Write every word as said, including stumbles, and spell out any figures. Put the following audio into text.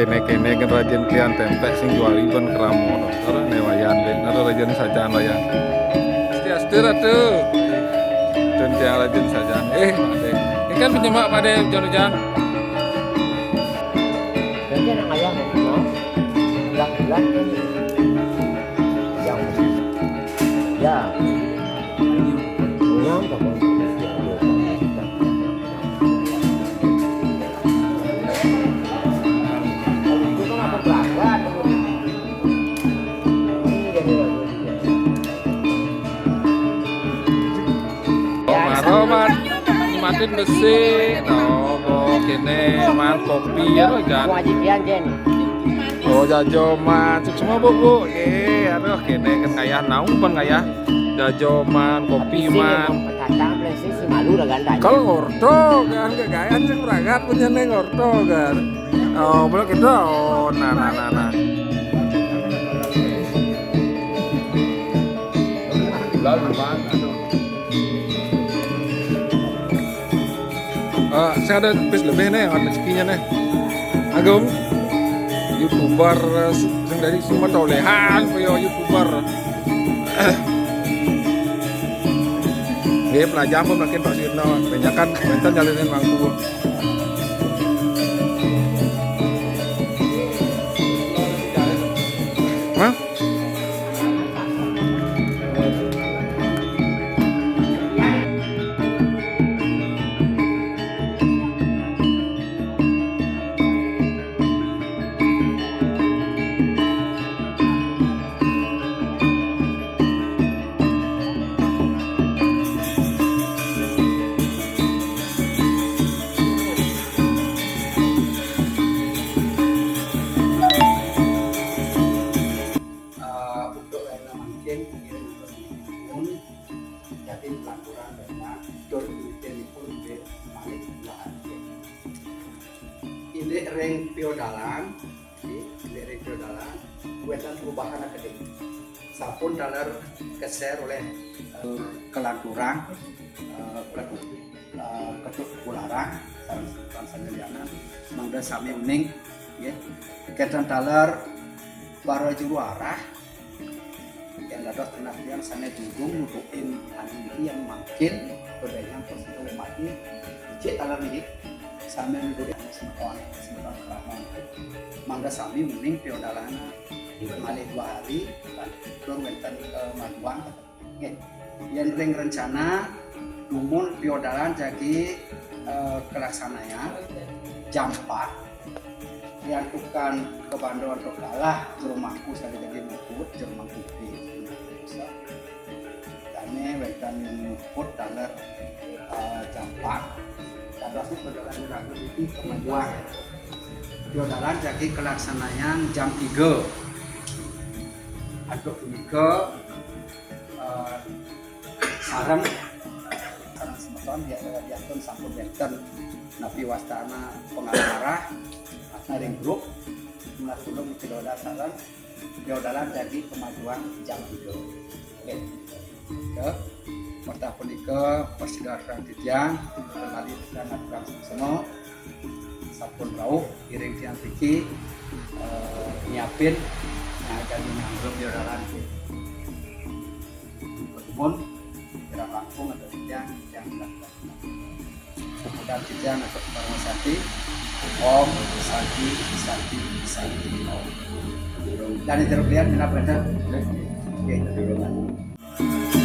Kéné-kéné kan rajin klian témpék sing juari ban krama. Ora né Wayan, Dek. Ora rajin sajan Wayan. Swastiastu, Ratu. Dan tiang rajin sajan. Eh, Pak Dek. Ini kan penyemak Pak Dek, hujan-hujan. Jadi anak ayah, no? Bulan-bulan kan. Yang ya. Punya, Maro, Man. Matin besi. No, bo, kéné, Man, kopi ya, Jan. Wajibian, Jen. Oh, jajo, Man. Suksma, Bu, Bu. Eh, aduh, kéné kan ngayah naung pan ngayah. Jajo, Man, kopi, Man. Petata, plesi, si malu dah gantanya. Kalau ngorto kan, kagayaan sing ragat punya nih ngorto kan. Oh, boleh gitu. Oh, nah, nah, nah, nah. Lalu, Man, aduh. Eh, saya ada pis lebih nih, ada rezekinya nih. Agung, YouTuber, eh, sing dari semua tolehan, yo YouTuber. Nggih, pelajaran pun makin Pak Sirno, banyakan wénten nyalinin mangku. Hah? Eh, untuk layanan mangkin, mungkin untuk minggu, jadi pelaporan dana tur duitipun nggih malih dua hari. Indik ring piodalan, indik ring piodalan, wénten perubahan akademi. Sampun taler keser oleh, eh, kelanturang, eh, Ketut, eh, Ketut Kularang, sareng semeton salianan, mangda sami uning, nggih. Kénten taler para juru arah, yang dados genah tiyang sané durung nutukin anu niki yang mangkin, bedayang prasida umat niki, becik taler niki, sami nutukin semeton, semeton krama. Mangda sami uning piodalan malih dua hari, tur wénten, eh, maduang. Nggih. Yén ring rencana dumun piodalan jagi, eh, kalaksanayang jam empat. Riantukan kabanda antuk kalah jero mangku sané jagi muput, jero mangku gedé. Dané wénten muput taler, eh, jam empat. Dados piodalan raga niki kemajuan. Piodalan jagi kalaksanayang jam tiga. Antuk punika, eh, sareng, sareng semeton biasa biasaipun sampun wénten napi wastana pengarah-arah, nah, ring grup, menawi kula mesti doa sareng, ya udalan jagi kemajuan jam tiga. Oke. Ya. Wantah punika prasida sareng titiang, kembali titiang ngaturang suksma. Sampun rauh iring tiang mriki, eh, nyiapin, nah, jagi nganggur di orderan. Nuwun, kirang langkung atau titiang, titiang mendaftar. Kemudian titiang atau Parama Santi, Om Santi, Santi, Santi, Om. Dan itu kemudian minat benar. Oke, oke.